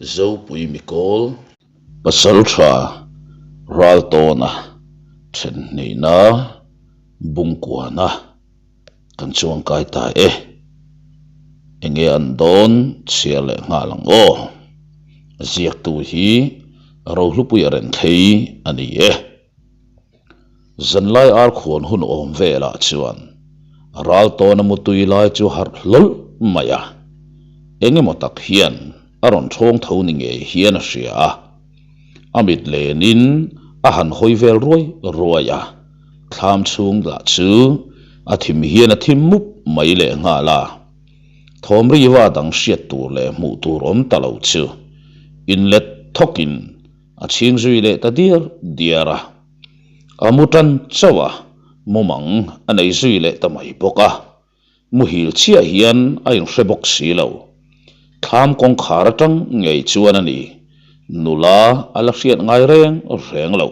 Zopui Mikawl. Pasaltha Raltawna thenhnihna Bungkuana kan chuangkai ta e. Enge an dawn chhiar leh nghal ang aw. Ziaktu hi Rohlupuia Renthei a ni e. Zanlai arkhuan hun awm velah chuan Raltawna mutui lai chu harh hlawl mai a, engemaw tak hian a rawn thawng tho ni ngei hian a hria a. A mit lenin a han hawi vel ruai ruai a, thlam chhung lah chu a thim hian a thim mup mai leh nghal a. Thawm riva dang hriat tur leh hmuh tur awm ta lo chu inlet thawkin A chhing zui leh ta diar diar a, a mu tan chauh a, mumang a nei zui leh ta mai bawk a. Muhil chiah hian a inhre bawk si lo. Thlam kawngkhar atang ngei chuan a ni, nula a la hriat ngai reng reng lo.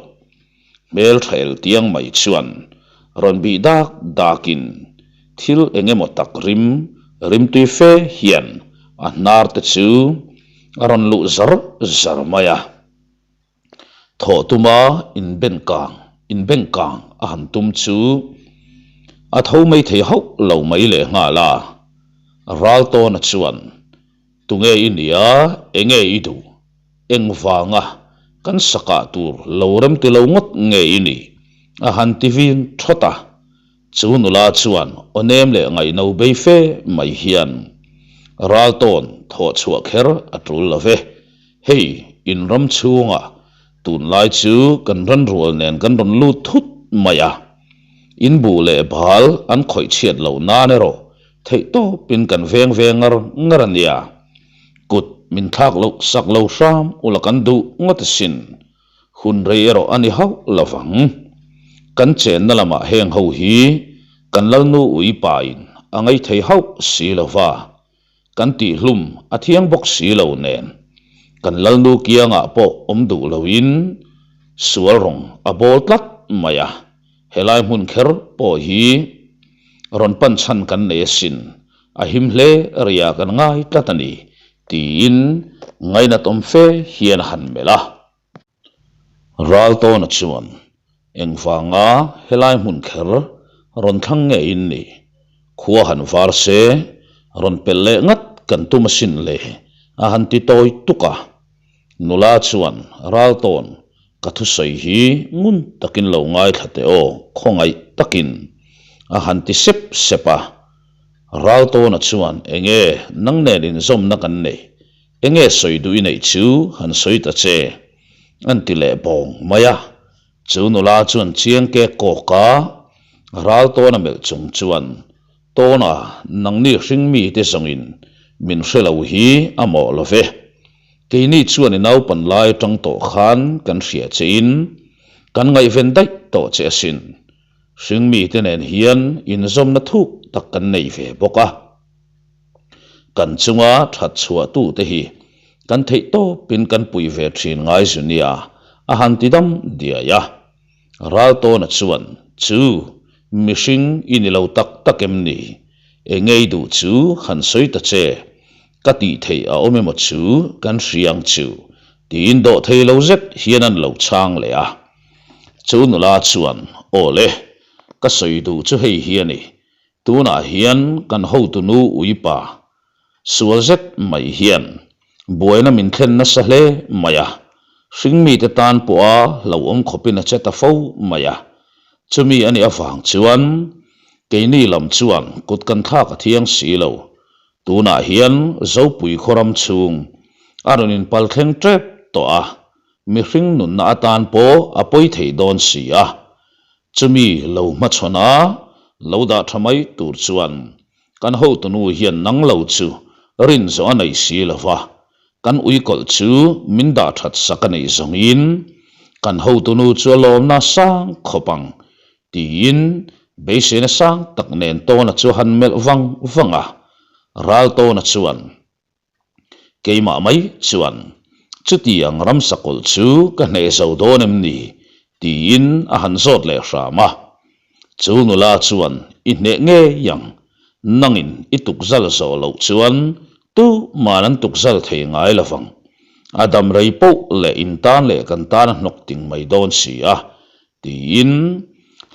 Hmelthael tiang mai chuan rawn bih dak dakin thil eng emaw tak rim rimtui fe hian a hnar te chu a rawn luh zar zar mai a. Thawh tuma inben kang inbeng kang a han tum chu a tho mai thei hauh lo mai lehnghal a. Raltawna chuan Tunge i nia, enge i duh? Engvanga kan sakah tur lo rem ti lo ngawt nge i nih? A han ti vin thawt a. Chu nula chuan aw nem leh ngaihno bei fe mai hian Raltawn thawh chhuah kher a tul lo ve. Hei, in ram chhungah tunlai chu kan ranrual nen kan rawn lut thut mai a. In buh leh bal an khawih chhiat loh nan erawh Theih tawpin kan veng ve ngar ngar a nia. Kut min thlak loh sak lo hram ula kan duh ngawt asin. Hun rei erawh a ni hauh lo vang. Kan chenna lamah heng ho hi kan lalnu ui pain a ngei thei hauh si lo va, kan tihhlum a thiang bawk si lo nen kan lalnu kiangah pawh awm duh loin sual rawng a bawl tlat mai a. Helai hmun kher pawh hi rawn pan chhan kan nei asin, a him hle ria kan ngai tlat a ni, tiin ngainat awm fe hian a han melh a. Raltawna chuan, Engvanga helai hmun kher rawn thlang nge in ni? Khua han var se, rawn pelh leh ngat kan tum asin le, a han ti tawi tuk a. Nula chuan, Raltawn, ka thusawi hi ngun takin lo ngaithla teh aw, khawngaih takin, a han ti sep sep a. Raltawna chuan, Enge, nang nen inzawmna kan nei, enge sawi duh i neih chu han sawi ta che, an ti leh bawng mai a. Chu nula chuan chiang kek kawk a, Raltawna melh chung chuan, Tawna, nangni hring mite zawngin min hre lo hi a mawh lo ve. Keini chuan i naupan lai atang tawh khan kan hria che in kan ngaihven daih tawh che asin. Hring mite nen hian inzawmna thuk tak kan nei ve bawk a. Kan chunga that chhuah tute hi kan theih tawpin kan pui ve thin ngai zu nia a han ti dam diai a. Raltawna chuan, Chu, mihring i ni lo tak tak em ni? Engei duh chu han sawi ta che, ka tih theih a awm emaw chu kan hria ang chu, tiin dawh thei lo zet hian an lo chhang leh a. Chu nula chuan, Aw le, ka sawi duh chu hei hi a ni, tunah hian kan hotunu uipa Sual zet mai hian buaina min thlen nasa hle mai a, hringmite tan pawha hlauhawm khawpin a che ta fo mai a. Chumi a nih avang chuan keini lam chuan kut kan thlak a thiang si lo. Tunah hian Zopui khawram chhung a rawn inpal thleng tep tawh a, mihring nunna atan pawh a pawi thei dawn si a. Chumi lo hmachhawn a lo dah tha mai tur chuan Kan hotunu hian nang lo chu rin zawh a nei si lo va, kan uikawlh chu min dah that sak a nih zawngin kan hotunu chu a lawmna sang khawp ang, tiin beiseina sang tak nen Tawna chu a han melh vang vang a. Ral Tawna chuan. Keimah mai chuan, Chutiang ramsakawlh chu ka hneh zo dawn em ni? tiin a han zawt leh hram a. Chu nula chuan, I hneh ngei ang, nangin i tukzal zawh loh chuan tuman an tukzal thei ngai lo vang. A dam rei poh leh in tan leh kan tan a hnawk ting mai dawn si a, tiin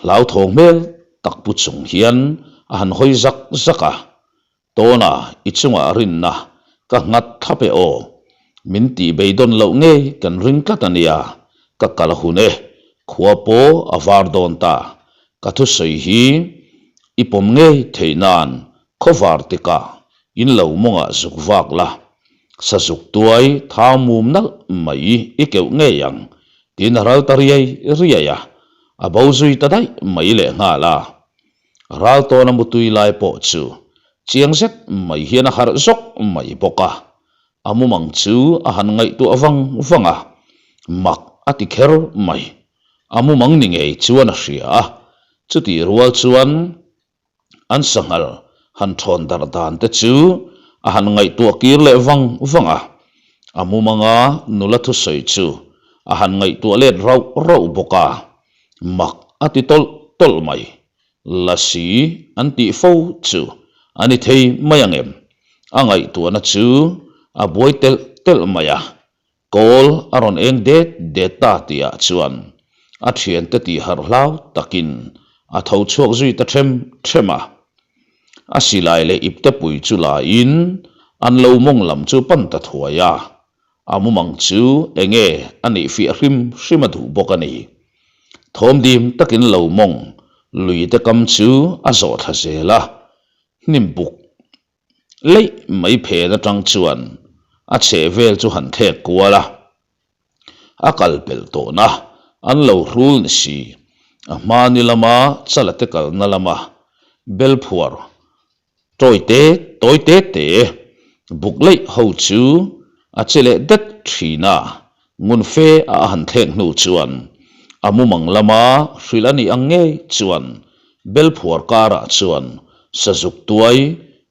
hlauthawng hmel tak pu chung hian a han hawi zak zak a. Tawna i chungah rinna ka nghat thlap e aw, min tih beidawn loh ngei kan ring tlat a nia, ka kal hun e, khua pawh a var dawn ta, ka thusawi hi i pawm ngei theih nan khawvar tikah in lo mawngah zuk vak la, sazuk tuai thau mum nalh mai i keuh ngei ang tiin a ral ta riai riai a, a bo zui ta daih mai lehnghal a. Ral tawna mutui lai pawh chu chiang zet mai hian a harh zawk mai bawk a, a mumang chu a han ngaihtuah vang vang a, mak a ti kher mai. A mumang ni ngei chuan a hria a, chutih rual chuan an sanghal han thawn darh dan te chu a han ngaihtuah kir leh vang vang a, a mumanga nula thusawi chu a han ngaihtuah let rauh rauh bawk a. Mak a ti tawlh tawlh mai. Lasi an tih fo chu a ni thei mai ang em? A ngaihtuahna chu a buai telh telh mai a. Kawl a rawn eng det det ta tihah chuan a thiante tih harh hlau takin a tho chhuak zui ta them them a. A silai leh iptepui chu la in an lo mawng lam chu pan ta thuai a. A mumang chu enge a nih fiah hrim hrim a duh bawk a ni. Thawm dim takin lo mawng lui te kam chu a zawh thla zel a, hnim buk leih mai phen atang chuan a chheh vel chu han thlek kual a, a kal pelh tawhna an lo hrul ni si. A hma ni lama chala te kalna lama bel phuar Tawi te, tawi te te, buk leih ho chu a che leh det thin a, ngun fe a a han thlek hnu chuan a mumang lama hrilh a nih ang ngei chuan bel phuar karah chuan sazuk tuai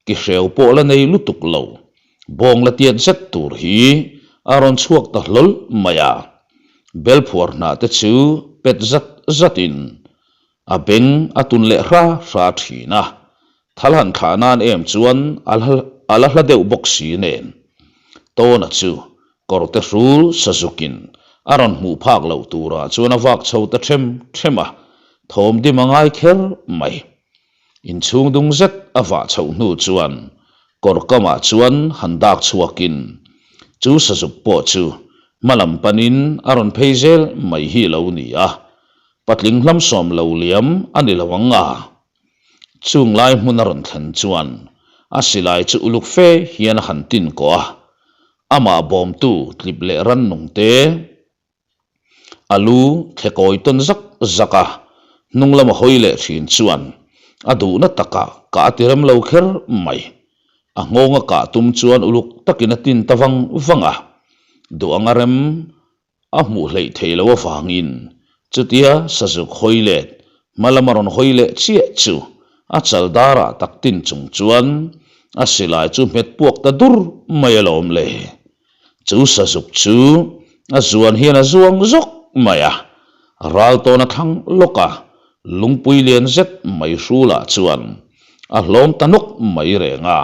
ki hreu pawh la nei lutuk lo, bawng la tiat zet tur hi a rawn chhuak ta hlawl mai a, bel phuar hnah te chu pet zat zatin A beng a tun leh hra hra thin a, thal han thlah nan em chuan a la hla deuh bawk si nen. Tawna chu kawrte hrul sazukin a rawn hmuh phak loh turah chuan a vak chho ta them them a, thawm dim a ngai kher mai. Inchhung dung zet a vah chhoh hnu chuan kawr kamah chuan han dak chhuakin chu sazuk pawh chu hma lam panin a rawn phei zel mai hi lo ni a, Patling hlamsawm lo liam a ni lo ang a, chung lai hmun a rawn thlen chuan a silai chu uluk fe hian a han tin kawh a, amah bawmtu tlip leh rannung te a lu thle kawi tawn zak zak a, hnung lama hawi leh thin chuan a duhna takah kah a ti rem lo kher mai. A nghawng a kah tum chuan uluk takin a tin ta vang vang a, duh anga rem A hmuh hleih theih loh avangin chutia sazuk hawi let hma lama rawn hawi leh chiah chu a chal darah tak tin chung chuan a silai chu hmet puak ta dur mai alawm le. Chu sazuk chu a zuan hian a zuang zawk mai a, ral tawn a thlang lawk a, lungpui lian zet mai hrulah chuan a hlawm ta nawk mai reng a.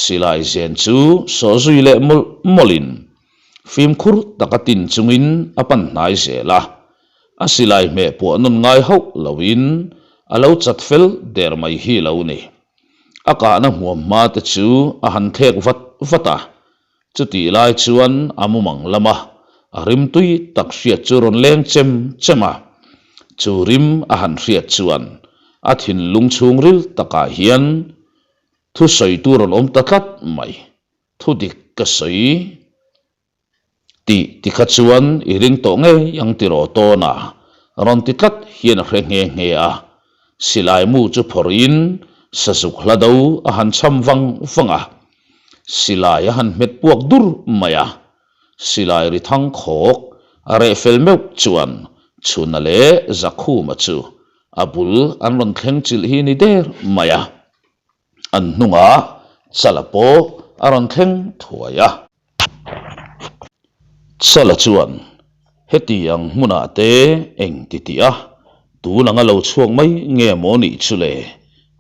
Silai zen chu sawh zui leh mawlh mawlhin fimkhur taka tin chungin a pan hnai zel a, a silai hmeh puah nawn ngai hauh loin a lo chat fel der mai hi lo ni. A kahna hmuam hma te chu a han thlek vat vat a, chutih lai chuan a mumang lama a rimtui tak hriat chu rawn leng chem chem a, chu rim a han hriat chuan a thinlung chhungril takah hian Thusawi tur an awm ta tlat mai. Thu dik ka sawi tih ti kha chuan i ring tawh ngei ang tiraw tawna rawn ti tlat hian a hre nghe nghe a. Silai mu chu phawrhin sazuk hla do a han cham vang vang a. Silai a han hmet puak dur mai a. Silai ri thang khawk a reh fel meuh chuan Chhuna leh Zakhuma chu a bul an rawn thleng chilh hi ni der mai a. An hnungah Chala pawh a rawn thleng thuai a. Chala chuan, Heti ang hmunah te eng ti tih a, tun anga lo chhuak mai nge maw nih chu le,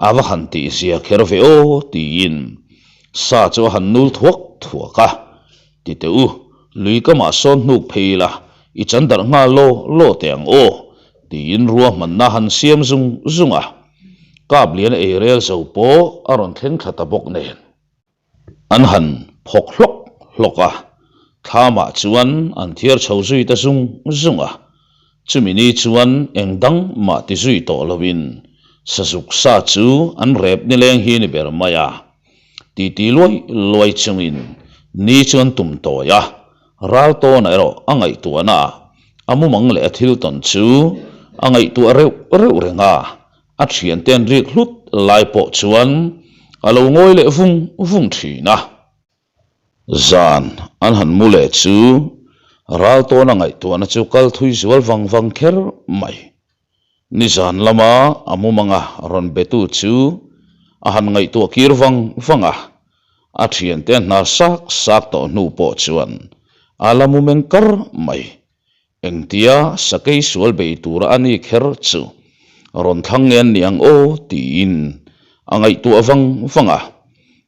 a va han tih zia kher ve aw tiin sa chu a han nul thuak thuak a. Ti teh u, Lui kamah sawn hnuk phei ila, i chan darh nghal law law teh ang aw, tiin ruahmanna han siam zung zung a. Kapliana eirel zo pawh a rawn thleng thla ta bawk nen. An han phawk hlawk hlawk a, thlamah chuan an thiar chho zui ta zung zung a. Chumi ni chuan eng dang mah ti zui tawh loin sazuk sa chu an rep nileng hi ni ber mai a. Titi luai luai chungin ni chu an tum tawi a, ral tawnah erawh a ngaihtuahna ah a mumang leh a thil tawn chu a ngaihtuah reuh reuh reng a. A thiante an rik hlut lai pawh chuan a lo ngawi leh vung vung thin a. Zan an han mu leh chu ral tawna ngaihtuahna chu kal thui zual vang vang kher mai. Nizan lama a mumanga rawn betu chu a han ngaihtuah kir vang vang a, a thiante a hnar sak sak tawh hnu pawh chuan a la mu meng kar mai. Engtia sakei sual bei tura a ni kher chu rawn thlang nge an ni ang aw tiin a ngaihtuah vang vang a,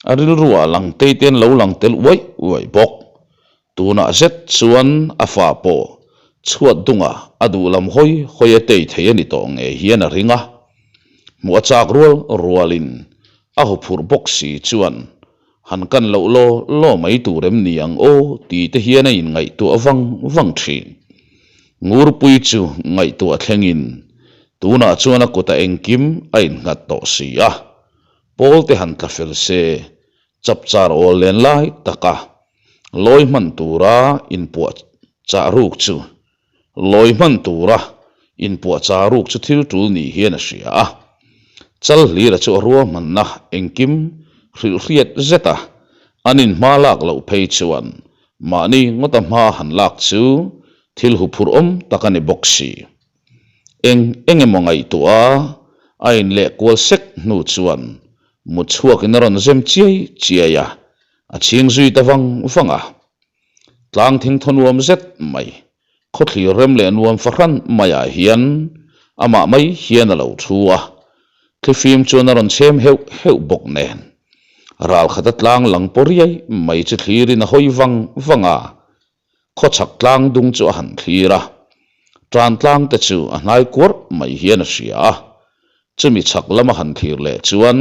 a rilruah lang tei te an lo lang tel uai uai bawk. Tunah zet chuan a fa pawh chhuat dungah a duh lam hawi hawi a tei thei a ni tawh nge hian a ring a, hmuh a chak rual rualin a huphurh bawk si chuan Han kan loh law law mai tur em ni ang aw ti te hian a inngaihtuah vang vang thin. Ngurpui chu ngaihtuah thlengin tunah chuan a kutah engkim a innghat tawh si a. Pawl te han tla fel se, chapchar awl len lai taka lawi hman tura inpuah chah ruk chu lawi hman tura inpuah chah ruk chu thil tul ni hian a hria a. Chal hlira chu a ruahmanna engkim hrilhhriat zet a, an inhma lak loh phei chuan mahni ngawta hma han lak chu thil huphurh awm tak a ni bawk si. Eng eng emaw ngaihtuah a, a inleh kual sek hnu chuan mut chhuakin a rawn zem chiai chiai a, a chhing zui ta vang vang a. Tlang thingthaw nuam zet mai, khawthlir rem leh nuam fahran maiah hian amah mai hian a lo thu a, thlifim chuan a rawn chhem heuh heuh bawk nen. Ral khata tlang lang paw riai mai chu thlirin a hawi vang vang a, khawchhak tlang dung chu a han thlir a, tan tlang te chu a hnai kuarh mai hian a hria a, chumi chhak lama han thlir leh chuan,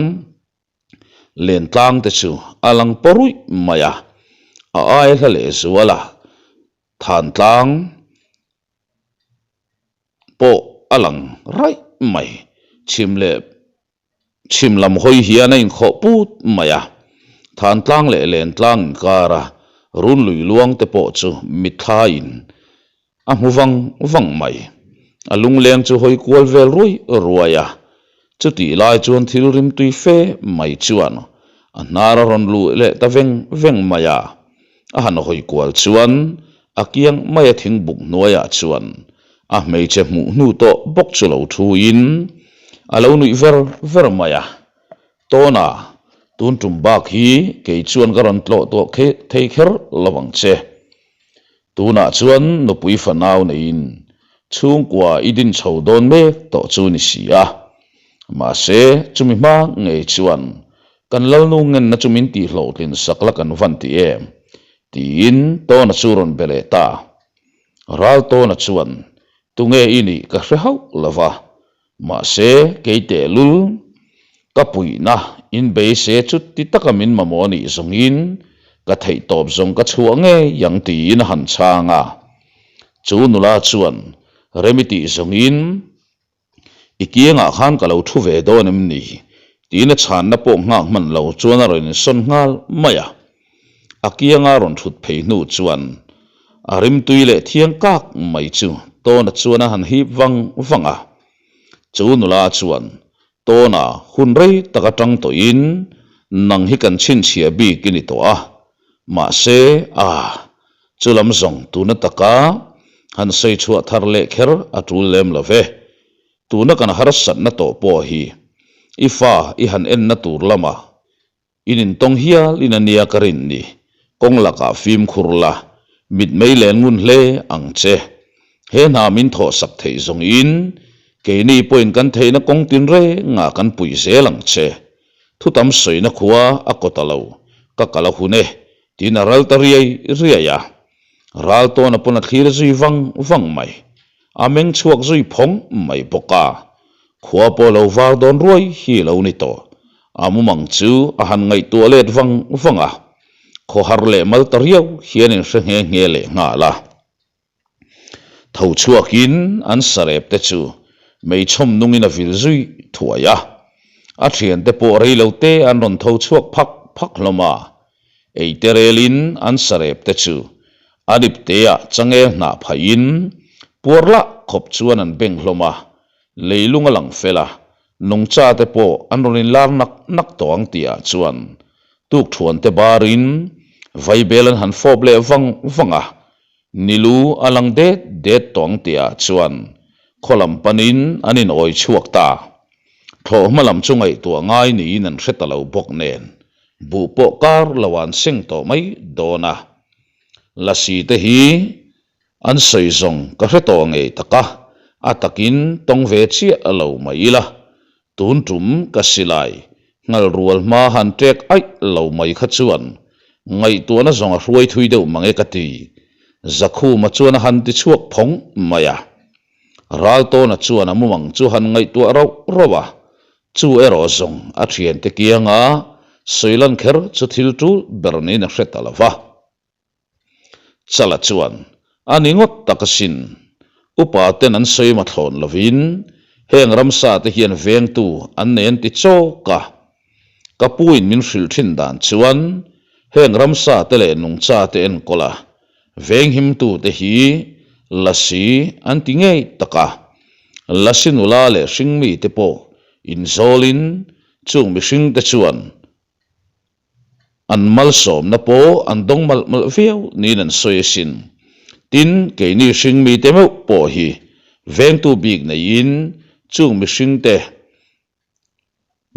Lentlang te chu a lang paw ruih mai a, a ai hla leh zual a, Thantlang pawh a lang raih mai. Chhim leh chhim lam hawi hian a inkhawh put mai a, Thantlang leh Lentlang inkara runlui luang te pawh chu mitthlaiin A hmu vang vang mai. A lungleng chu hawi kual vel ruai ruai a. Chutih lai chuan thil rimtui fe mai chuan a hnar a rawn luh leh ta veng veng mai a. A han hawi kual chuan a kiang maia thingbuk hnuaiah chuan a hmeichhe hmuh hnu tawh bawk chu lo thuin a lo nuih ver ver mai a. Tawna, tun tum bak hi kei chuan ka rawn tlawh tawh thei kher lo ang che. Tunah chuan nupui fanau neiin chhungkua i din chho dawn mek tawh chu ni si a. Mahse, chumi hma ngei chuan kan Lalnu ngenna chu min tihhlawhtlin sak la kan van ti em? tiin Tawna chu rawn be leh ta. Ral Tawna chuan, Tunge i nih ka hre hauh lo va, Mahse, kei tehlul, ka puihna in beise chu ti taka min mamawh anih zawngin ka theih tawp zawng ka chhuah ngei ang tiin a han chhang a. Chu nula chuan rem i tih zawngin i kiangah khan ka lo thu ve dawn em ni? tiin a chhanna pawh nghak hman lo chuan a rawn insawn nghal mai a. A kianga rawn thut phei hnu chuan a rimtui leh thiang kak mai chu Tawna chuan a han hip vang vang a. Chu nula chuan, Tawna, hun rei tak atang tawhin nang hi kan chhinchhiah bik i ni tawh a. Mahse, ah, chu lam zawng tuna taka han sawi chhuah thar leh kher a tul lem lo ve. Tuna kan harsatna tawh pawh hi i fa i han enna tur lamah In intawng hial in a nia ka rin ni, kawng lakah fimkhur la, mitmei len ngun hle ang che. He hna min thawhsak theih zawng in, keini pawhin kan theihna kawng tinrengah kan puih zel ang che. Thutam sawina khua a kaw ta lo, ka kal a hun e, tiin a ral ta riai riai a. Raltawna pawn a thlir zui vang vang mai. A meng chhuak zui phawng mai bawk a. Khua pawh lo var dawn ruai hi lo ni tawh. A mumang chu a han ngaihtuah let vang vang a. Khawhar leh mal ta riau hian in hre nghe nghe leh nghal a. Tho chhuakin an sarep te chu meichhawm nungin a vil zui thuai a. A thiante pawh rei lo te an rawn tho chhuak phak phak hlawm a. Ei te relin an sarep te chu a dipteah changel hnah phaihin puar lah khawp chuan an beng hlawm a. Leilung a lang fel a, nungcha te pawh an rawn inlar nak nak tawh ang tihah chuan tukthuan te barin vaibel an han fawp leh vang vang a. Nilu a lang det det tawng tihah chuan khaw lam panin an inawi chhuak ta. Thlawh hma lam chu ngaihtuah ngai niin an hre ta lo bawk nen buh pawh kar lo an seng tawh mai dawn a. Lasi te hi an sawi zawng ka hre tawh ngei tak a, a takin tawng ve chiah lo mai ila Tun tum ka silai nghal rual hma han ṭek aih lo mai kha chuan ngaihtuahna zawng a hruai thui deuh mang e ka ti. Zakhuma chuan a han ti chhuak phawng mai a. Raltawna chuan a mumang chu han ngaihtuah rauh rauh a, chu erawh zawng a thiante kianga sawilan kher chu thil ṭul ber niin a hre ta lo va. Chala chuan, A ni ngawt tak asin. Upa ten an sawi mathlawn lovin heng ramsa te hian vengtu an nei an ti chawk a. Ka puin min hrilh thin dan chuan heng ramsa te leh nungcha te enkawl a, venghimtu te hi Lasi an ti ngei tak a. Lasi nula leh hringmi te pawh inzawlin chung mihring te chuan An malsawmna pawh an dawng malh malh viau niin an sawi asin. Tin, keini hring mite meuh pawh hi vengtu bik neiin chung mihringte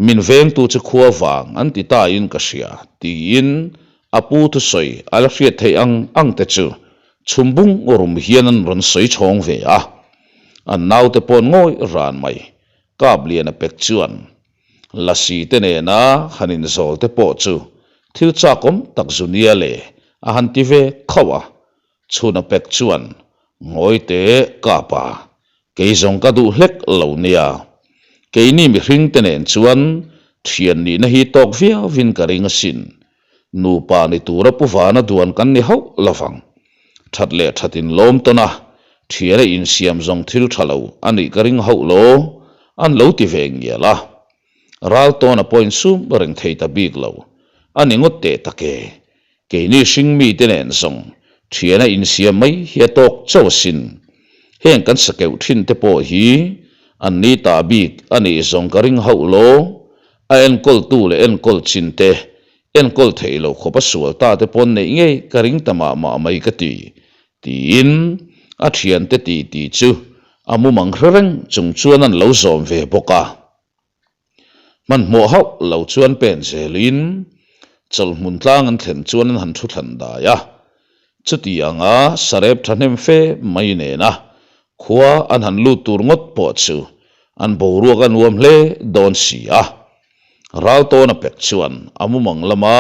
min vengtu chu khua vang an ti tain ka hria tiin a pu thusawi a la hriat theih ang ang te chu chhum bung rum hian an rawn sawi chhawng ve a. An naute paw'n ngawi ran mai. Kapliana pek chuan Lasi te nena han inzawl te pawh chu thil chakawm tak zu nia le a han ti ve khauh a. Chhuna pek chuan ngawi teh kap a, kei zawng ka duh hlek lo nia. Keini mihring te nen chuan thian nihna hi tawk viauvin ka ring asin. Nupa ni tura pu vana duan kan ni hauh lovang. That leh that in lawm tawn a, thiana insiam zawng thil tha lo a nih ka ring hauh lo, an lo ti ve ngial a. Ral tawn a pawhin sum reng thei ta bik lo, a ni ngawt teh tak e. Keini hring mite nen zawng thiana insiam mai hi a tawk chauh asin. Heng kan sakeuh thin te pawh hi an ni ta bik a nih zawng ka ring hauh lo, a enkawltu leh enkawl chin te Enkawl theih loh khawp a sual ta te pawn neih ngei ka ring ta mah mah mai ka ti, tiin a thiante ti ti chu a mumang hre reng chung chuan an lo zawm ve bawk a. Hmanhmawh hauh lo chuan pen zelin chawlhmun tlang an thlen chuan an han thu thlan dai a. Chuti anga sarep thahnem fe mai nena khua an han lut tur ngawt pawh chu an boruak a nuam hle dawn si a. Raltawna pek chuan a mumang lama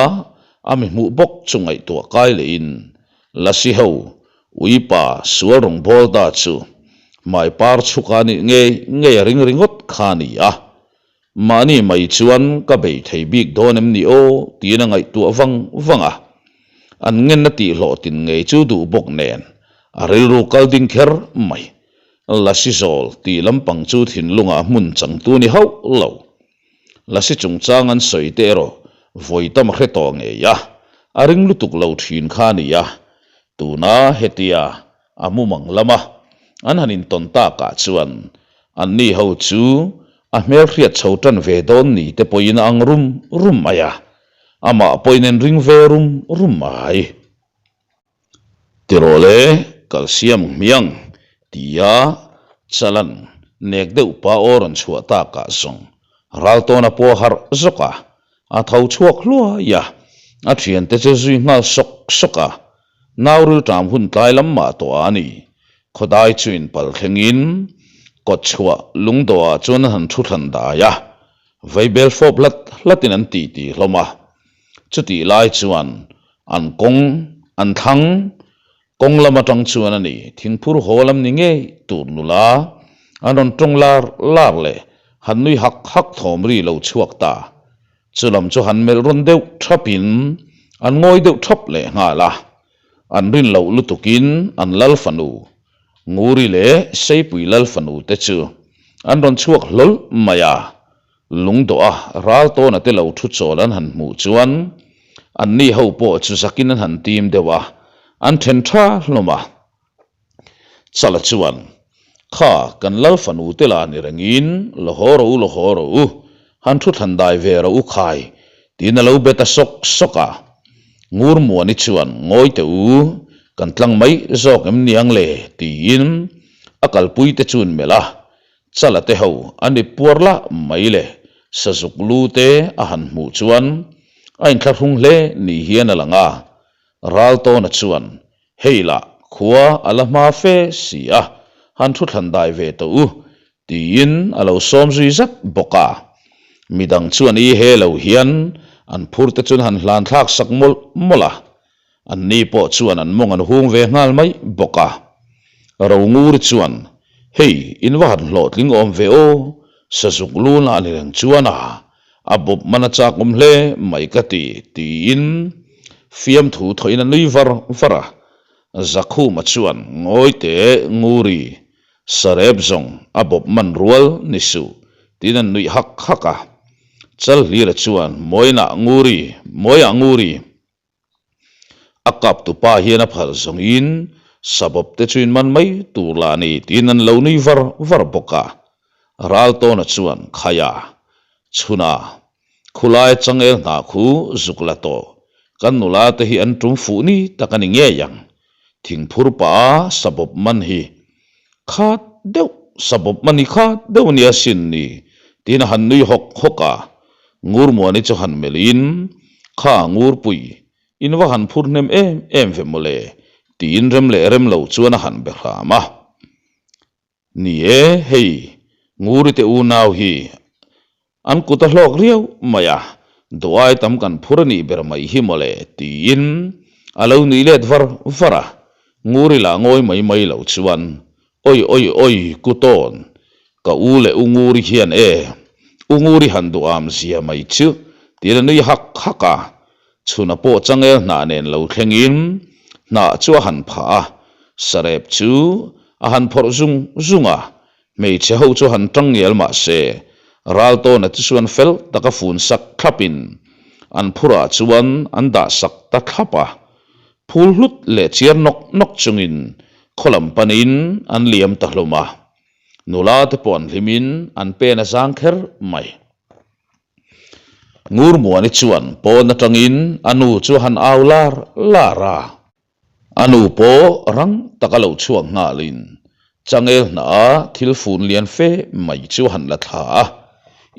a mi hmuh bawk chu ngaihtuah kai lehin Lasi ho uipa sual rawng bawl ta chu hmai par chhuk a nih ngei ngei a ring ringawt kha a ni a. Mahni mai chuan ka bei thei bik dawn em ni aw tiin a ngaihtuah vang vang a. An ngenna tihhlawhtin ngei chu duh bawk nen a rilru kal ding kher mai. Lasi zawl tih lampang chu thinlungah hmun changtu ni hauh lo. Lasi chungchang an sawi te erawh vawi tam a hre tawh ngei a, a ring lutuk lo thin kha a ni a. Tuna hetia a mumang lama an han intawn takah chuan anni ho chu a hmelhriat chho tan ve dawn ni te pawhin a ang rum rum mai a, amah pawhin an ring ve rum rum mai. Tirawh le, kal siam hmiang, tia Chalan nek deuh pa aw rawn chhuah takah zawng Raltawna pawh a harh zawk a, a tho chhuak hluai a, a thiante chu zui nghal sawk sawk a, nau rilṭam hun tlai lam mah tawh a ni. Khawdai chu inpal thlengin kawtchhuah lungdawhah chuan an han thu thlan dai a, vaibel fawp hlat hlatin an titi hlawm a. Chutih lai chuan an kawng an thlang. Kawng lam atang chuan a ni, thingphur haw lam ni ngei tur nula an rawn tawng lar lar leh han nui hak hak thawm ri lo chhuak ta. Chu lam chu han melh rawn deuh thapin an ngawi deuh thap leh nghal a. An rin loh lutukin an lal fanu Nguri leh Seipui lal fanu te chu an rawn chhuak hlawl mai a. Lungdawh a ral tawna te lo thu chawl an han hmuh chuan anni ho pawh chu zakin an han tim deuh a, an then tha hlawm a. Chala chuan, Kha, kan lal fanu te la ni rengin la haw rawh u, la haw rawh u, han thu thlan dai ve rawh u khai, tiin a lo be ta sawk sawk a. Ngurmuani chuan, Ngawi teh u, kan tlang mai zawk em niang le, tiin a kalpui te chuan melh a, Chala te ho an ip puar lah mai le, sazuk lu te a han hmuh chuan a inthlahrung hle ni hian a lang a. Raltawna chuan, Hei lah, khua a la hma fe si a, han thu thlan dai ve tawh u, tiin a lo sawm zui zat bawk a. Midang chuan i he lo hian an phur te chuan han hlan thlak sak mawlh mawlh a. Anni pawh chuan an mawng an hung ve nghal mai bawk a. Ronguri chuan, Hei, in va han hlawhtling awm ve aw, sazuk luna a ni reng chuan a, a bawp man a chak awm hle mai ka ti, tiin fiamthu thawhin a nui var var a. Zakhuma chuan, Ngawi teh, Nguri, sarep zawng a bawp man rual ni suh, tiin an nuih hak hak a. Chalhlira chuan, Mawinah Nguri, Mawiah Nguri, A kap tupa hian a phal zawngin sabawp te chu in man mai tur lah a ni tiin an lo nui var var bawk a. Raltawna chuan Khaia, Chhuna, khulai changel hna khu zuk la tawh, kan nula te hi an tum fuh ni tak a ni ngei ang. Thingphur pah a sabawp man hi khat deuh, sabawp man hi khat deuh a nia sin ni tiin a han nui hawk hawk a. Ngurmuani chu han melhin, Kha Ngurpui, in va han phur hnem em em ve mawle tiin rem leh rem lo chuan a han be hram a. Ni e, hei, Nguri te unau hi an kut a hlawk riau mai a, duai tam kan phur a nih ber mai hi mawle tiin a lo nui let var var a. Nguri lah ngawi mai mai lo chuan, Oi oi oi, Kutawn, ka u leh u Nguri hian e, u Nguri han duham zia mai chu tiin a nui hak hak a. Chhuna pawh changel hnah nen lo thlengin hnah chu a han phah a, sarep chu a han phawrh zung zung a, hmeichhe ho chu han tang ngial mah se, Raltawna te chuan fel taka fun sak thlapin an phurah chuan an dah sak ta thlap a, phul hlut leh chiar nawk nawk chungin khaw lam panin an liam ta hlawm a, nula te pawh an hlimin an pen a zang kher mai. Ngurmuani chuan pawn atangin a nu chu a han au lar lar a. A nu pawh rang taka lo chhuak nghalin changel hnah a thil fun lian fe mai chu a han la thla a.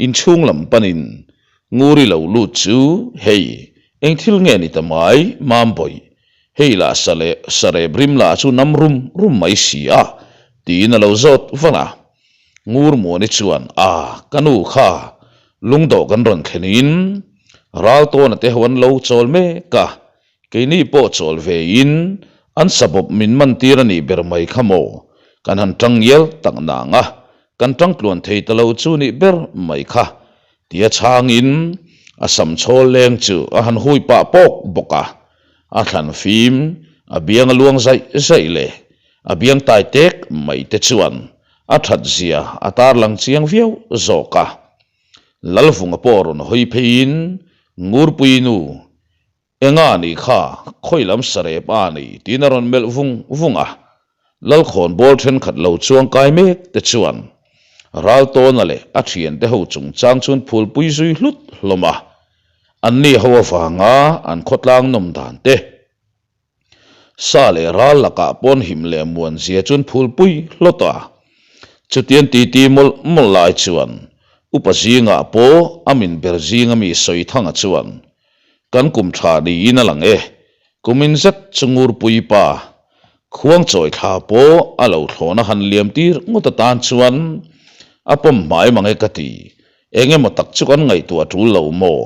Inchhung lam panin Nguri lo lut chu, Hei, eng thil nge ni ta mai, Mambawih? Hei lah sa leh sarep rim lah chu nam rum rum mai si a, tiin a lo zawt vang a. Ngurmuani chuan, A, ka nu kha, lungdawh kan rawn thlenin Raltawna te ho an lo chawl mek a, keini pawh chawl vein an sabawp min man tir a nih ber mai kha maw, kan han tang ngial tak nang a, kan tang tluan thei ta lo chu nih ber mai kha, tia chhangin a sam chhawl leng chu a han hui pah pawk bawk a, a thlan fim, a biang a luang zaih zaih leh A biang tai tek mai te chuan a that zia a tarlang chiang viau zawk a. Lalvunga pawh rawn hawi pheiin Ngurpui nu, Enga nih kha, khawi lam sarep a ni tiin a rawn melh vung vung a. Lalkhawn bawl thenkhat lo chuang kai mek te chuan Raltawna leh a thiante ho chungchang chuan phulpui zui hlut hlawm a. Anni ho avanga an khawtlang nawm dan te. Sa leh ral lakah pawn him leh muan zia chuan phulpui hlawt a. Chutiang titi mawlh mawlh lai chuan upa zingah pawh a min ber zinga mi Sawithanga chuan, Kan kum tha niin a lang e, kumin zet chu Ngurpui pa Khuangchawi thla pawh a lo thlawna han liam tir ngawt atan chuan a pawm hmai mang e ka ti, eng emaw tak chu kan ngaihtuah tul lo maw?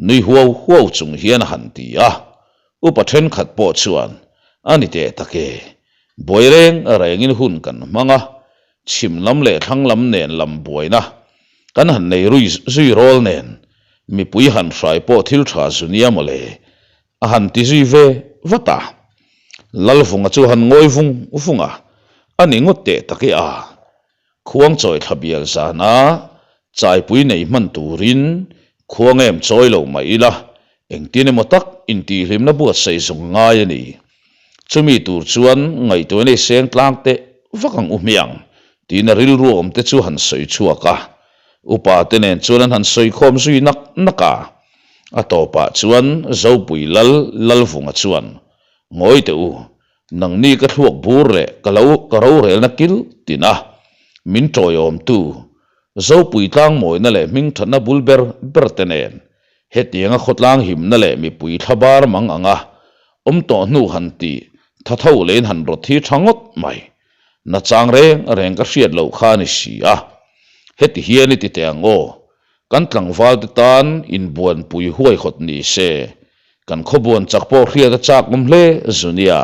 nui huau huau chung hian a han ti a. Upa thenkhat pawh chuan. A ni teh tak e, buai reng rengin hun kan hmang a, chhim lam leh thlang lam nen lam buaina kan han nei rui zui rawl nen mipui han hrai pawh thil tha zu nia maw le, a han ti zui ve vat a. Lalvunga chu han ngawi vung vung a, a ni ngawt teh tak e a. Khuangchawi thla bial zana chaipui nei hman turin khuang em chawi lo mah ila, engtin emaw tak intihhlimna buatsaih zawng ngai a ni. Chumi tur chuan ngaihtuah nei seng tlang teh vak ang u hmiang tiin a rilru awm te chu han sawi chhuak a. Upa te nen chuan an han sawi khawm zui nak nak a. A tawpah chuan Zopui Lal Lalvunga chuan, Ngawi teh u, Nangni ka thluak bur leh ka lo ka rorelna kil tin a, min tawiawmtu, Zopui tlangmawina leh hmingthatna bul ber ber te nen hetianga khawtlang himna leh mipui thlabar mang anga awm tawh hnu han ti tha tho leiin han rawt hi tha ngawt mai. Nachang reng reng ka hriat loh kha a ni si a. Heti hian i ti teh ang aw, Kan tlangval te tan inbuanpui huaihawt ni se, kan khawbuan chak pawh hriat a chak awm hle zu nia.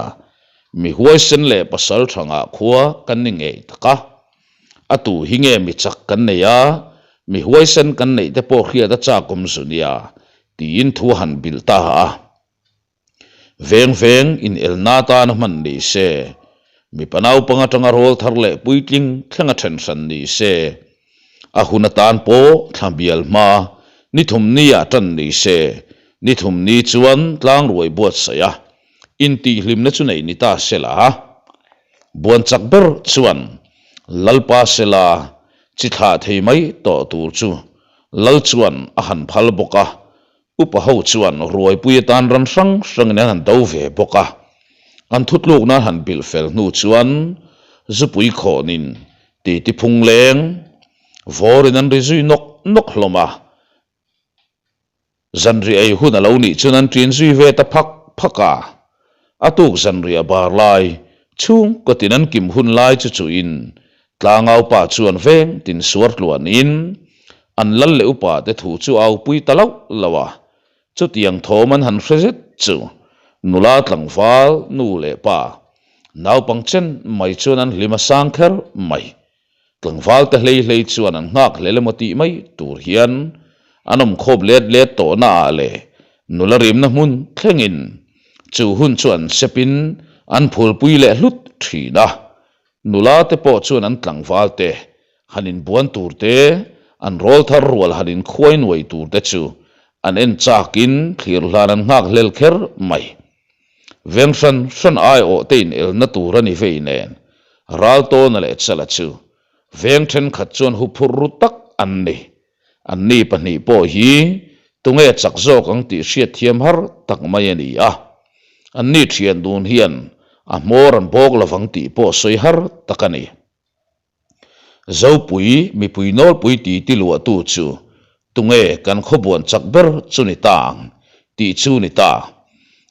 Mi huaisen leh pasal tha ngah khua kan ni ngei tak a. A tu hi nge mi chak kan nei a, mi huaisen kan neih te pawh hriat a chak awm zu nia, tiin thu a han bilh ta a. Veng veng in elna atan a hman ni se, mipa naupang atanga rawl thar leh puitling thleng a then hran ni se, a hun atan pawh thla bial hma ni thum ni ah tan ni se, ni thum ni chuan tlangruai buatsaih a, intihhlimna chu neih ni ta se la. Buan chak ber chuan Lalpa sela chi thlah thei mai tawh tur chu Lal chuan a han phal bawk a, Upa ho chuan ruaipui atan ran hrang hrangin an han do ve bawk a, an thutlukna an han bilh fel hnu chuan zupui khawnin titi phung leng vawrin an ri zui nawk nawk hlawm a, zanriah ei hun a lo nih chuan an ṭin zui ve ta phak phak a, a tuk zanriah bar lai chhungkaw tin an kim hun lai chu chuhin Tlangau pa chuan veng tin suar tluanin an lal leh upa te thu chu au pui ta loh loh a, chutiang thawm an han hre zet chu nula tlangval nu leh pa naupang chen mai chuan an hlim a sang kher mai. Tlangval te hlei hlei chuan an nghak hlel emaw tih mai tur hian an awm khawp let let tawhna ah leh nula rimna hmun thlengin chu hun chu an sepin an phulpui leh hlut thin a. Nula te pawh chuan an tlangval te, han inbuan tur te, an rawl thar rual han inkhuai nuai tur te chu an en chakin thlir hlan an nghak hlel kher mai. Veng hran hran aiawh te inelna tur a ni vei nen, Raltawna leh Chala chu veng thenkhat chuan huphurh ru tak an ni. Anni pahnih pawh hi tunge chak zawk ang tih hriatthiam har tak mai a ni a, anni thian dun hian a hmawr an bawk lovang tih pawh sawi har tak a ni. Zopui mipui nawlpui titi luahtu chu tunge kan khawbuan chak ber chu ni ta ang tih chu ni ta.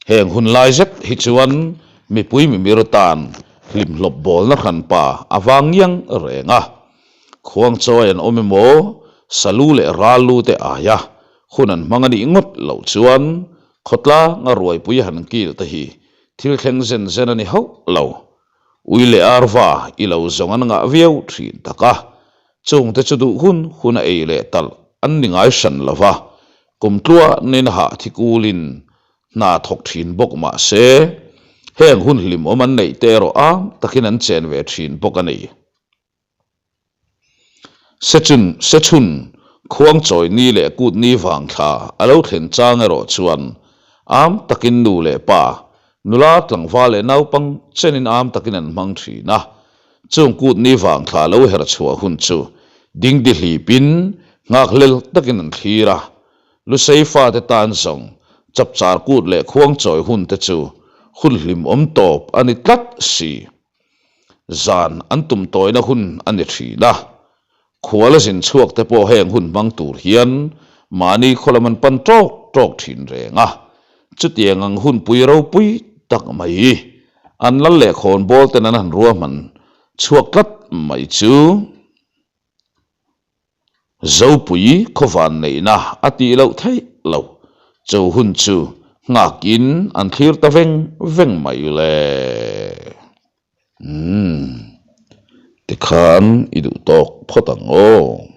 Heng hun lai zet hi chuan mipui mimir tan hlimhlawp bawlna hranpa a vang ngiang reng a. Khuangchawi an awm emaw, Salu leh Rallu te aia hun an hmang a nih ngawt loh chuan khawtlanga ruaipui han kil te hi thil thleng zen zen a ni hauh lo. Ui leh arva i lo zawng an ngah viau thin tak a, chungte chu duh hun hun a ei leh talh an ni ngai hran lo va, kum tluanin hah thi kulin hna thawk thin bawk mah se, heng hun hlimawm an neih te erawh am takin an chen ve thin bawk a ni. Sechun, Sechun, Khuangchawi ni leh kut ni vang thla a lo thlen chang erawh chuan am takin nu leh pa, nula tlangval leh naupang chenin am takin an hmang thin a. Chung kut ni vang thla lo her chhuah hun chu dingdi hlipin nghakhlel takin an thlir a. Lusei fate tan zawng chapchar kut leh khuangchawi hun te chu hun hlimawm tawp a ni tlat si. Zan an tum tawina hun a ni thin a, khual a zin chhuak te pawh heng hun hmang tur hian mahni khaw lam an pan tawk tawk thin reng a, chutiang ang hun pui ropui tak mai an lal leh khawnbawl ten an han ruahman chhuak tlat mai chu. Zopui khawvan neihna a tih loh theih lo. Chu hun chu Nghakin an thlir ta veng veng mai le. Umm, tikhan i duh tawk phawt ang aw.